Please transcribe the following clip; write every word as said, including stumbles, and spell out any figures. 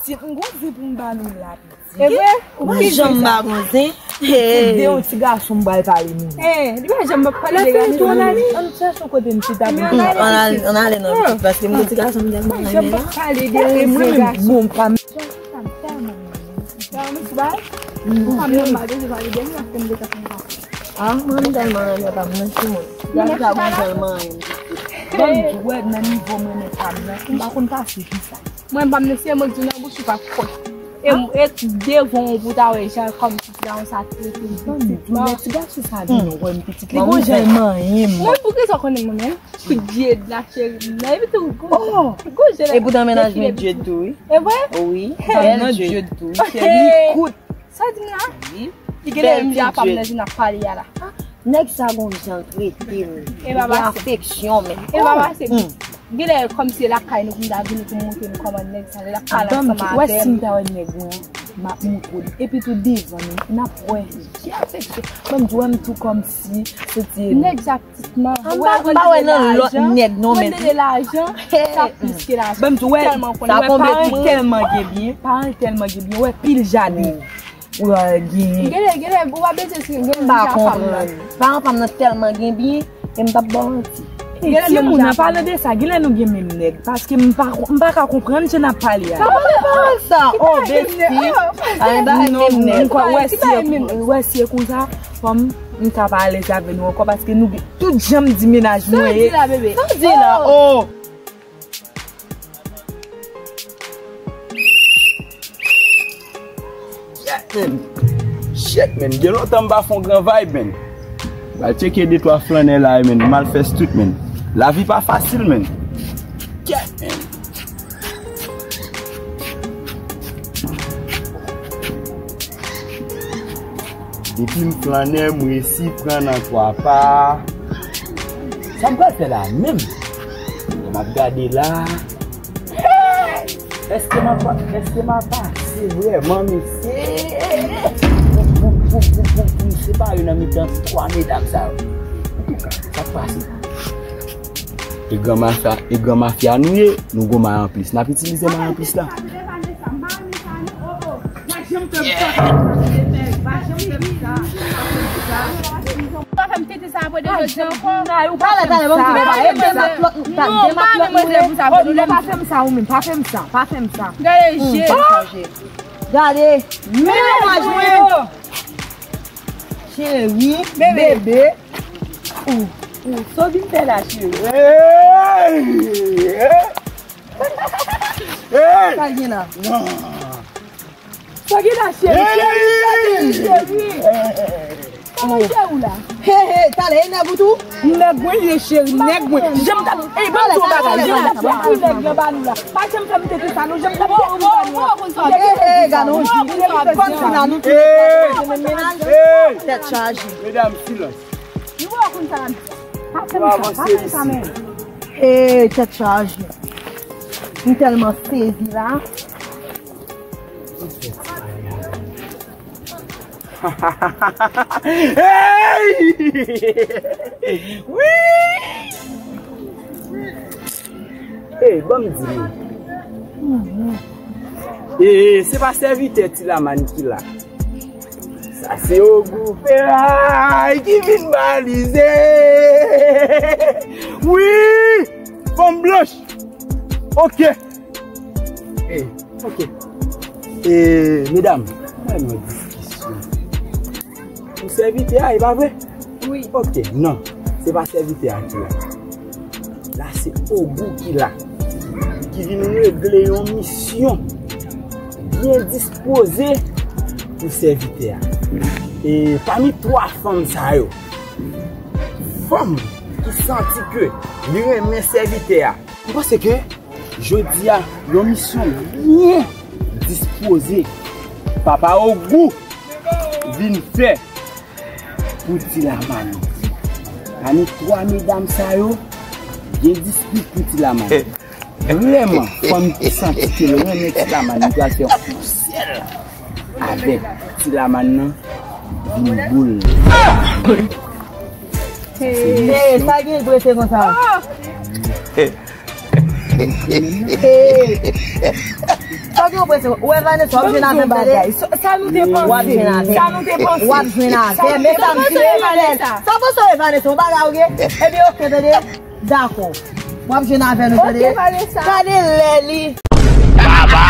Pitit, m gon zen pou m ba nou la, pitit. E vre? Ou pa janm ba gon zen. Pitit, de yon ti gason m pral pale nou. Eh, li pa janm ap pale de gason. Ann chèche yon kote n chita pou nou. Ann ale, ann ale non, pitit, paske m gon ti gason m tèlman renmen la. Janm ap pale de zen gason. Bon, pa m. Sa m tèlman renmen. Sa m sou bay. Ou pa m nan bagay, se pa li gen la fè m de sa konsa. Ah, mwen m tèlman renmen pa m nan timoun. Gade sa gon tèlman renmen pitit. Bon, m di w nan nivo m renmen pa m nan. M pa konn pase ki sa. Mwen pa m nan se mwen di nan bouch ou pa fòt. E m e devan w pou ta wè jan kòm pitit la konsa trete m pitit. Ti gason sa vin wè m pitit. Li gon jan l manyen m. Mwen pou ki sa w konnen mwen menm? Kout dye la cheri m nan epi tou gon jan. E poutan mennaj mwen dye tou wi. E vre? Wi. Bèl dye tou wi. Cheri kout. Sa di m la? Wi. Li genlè menm jan pa m nan jan n ap pale a la. Nèg sa gon jan l trete m. Li gen afeksyon men. E pa pase. Genlè kòmsi lakay nou pou m ta vini pou m montre nou kòman nèg sa l ap pale ansanm avè m. Wè si m ta wè nèg lan, m ap montre w li. Epi tou devan nou, n ap wè. Ki afeksyon. Ban m di w wè m tou kòmsi se ti nèg sa pitit mwen. M pa wè nan lòt nèg non men. Mwen de lajan, sa plis ke lajan. Ban m di w wè, tèlman konnen wè paran tèlman gen byen, paran tèlman gen byen, wè pil jaden. Ou genyen. Genlè, genlè, ou pa bezwen si genlè m pa konprann. Paran pa m nan tèlman gen byen, e m p ap ba w manti. Timoun, an palan de sa, genlè nou gen menm nèg, paske m pa, m pa ka konprann jan n ap pale a. Pa pale pawòl sa, oh, besti. Pa gen bagay menm nèg. Wè si e konsa, fò m, m ka pa alèz avè nou ankò, paske nou gen tout jan m di mennaj mwen ye. Sa w di la, bebe? Sa w di la, oh. Shit, man. Shit, man. Gen lontan m pa fè yon gran vibe, man. M al tcheke de twa flannè la, man. M al fè street, man. Lavi pa fasil, man. Shit, man. Depi m flannè, m resi pran nan twa pa. Sa m pral fè la menm? Lè m ap gade la. Hey! Èske m ap, èske m ap pase vrèman, mesye? Pou, pou, pou, pou, pou m separe nan mitan twa medam sa yo. Antouka, sa k pase? E gran mafya, e gran mafya nou ye, nou gon may anplis. N ap itilize may anplis la. Pa fè m tete sa apre de jodi ankò. Talè, talè, ban m di baba, e demat lòt, demat lòt mwen. Oh, non, pa fè m sa, ou menm, pa fè m sa, pa fè m sa. Gade je. Gade, men mennaj mwen. Cheri, bebe. Ou, ou, sa w vin fè la, cheri? Hey! Hey! Sa l gen la? Non. Sa gen la, cheri? Cheri, cheri, cheri. Kòman cheri w la? Hey, hey, talè, e nèg ou tou? Nèg mwen ye, cheri, nèg mwen. Janm t ap, ey, ban m di w bagay, janm t ap fè pou nèg lan ba nou la. Pa janm fè m tete sa, non, janm t ap fè pou nou ba nou la. Hey, hey, gade yon jou. Kòm si la nou tou. Hey! Tèt chaje. Medam, silans. Nou wè w konn sa l ap di. Pa fè m sa, pa fè m sa menm. Hey, tèt chaje. M tèlman sezi la. Hey! Wi! Ey, ban m di nou. E, se pa sèvitè Tilaman ki la. Sa se Ogou Feray ki vin balize. Wi! Fanm blanch. Ok. Ey, ok. E, medam, mwen nan diskisyon. Ou sèvitè a, e pa vre? Wi. Ok, non. Se pa sèvitè a ki la. La, se Ogou ki la. Ki vin regle yon misyon. Byen dispoze pou sèvitè a. E pami twa fanm sa yo, fanm ki santi ke li renmen sèvitè a. M panse ke jodi a, yon misyon byen dispoze Papa Ogou vin fè pou Tilaman. Pami twa medam sa yo, gen dispit pou Tilaman. Vrèman, fanm ki santi ke l renmen Tilaman, li pral fè yon sèl avèk Tilaman nan vin boul. Hey, sa gen dwe se konsa. Hey. Sa w gen pou w panse? Ou wè Vanessa, w ap jwenn avè m, tande? Sa nou te panse. W ap jwenn avè m. Sa nou te panse. W ap jwenn avè m. Men sa m di, Vanessa. Sa w panse w wè Vanessa, yon bagay ou gen? Ebyen, oke, tande? Dakò. W ap jwenn avè nou, tande? Oke, Vanessa. Gade lè li. Baba.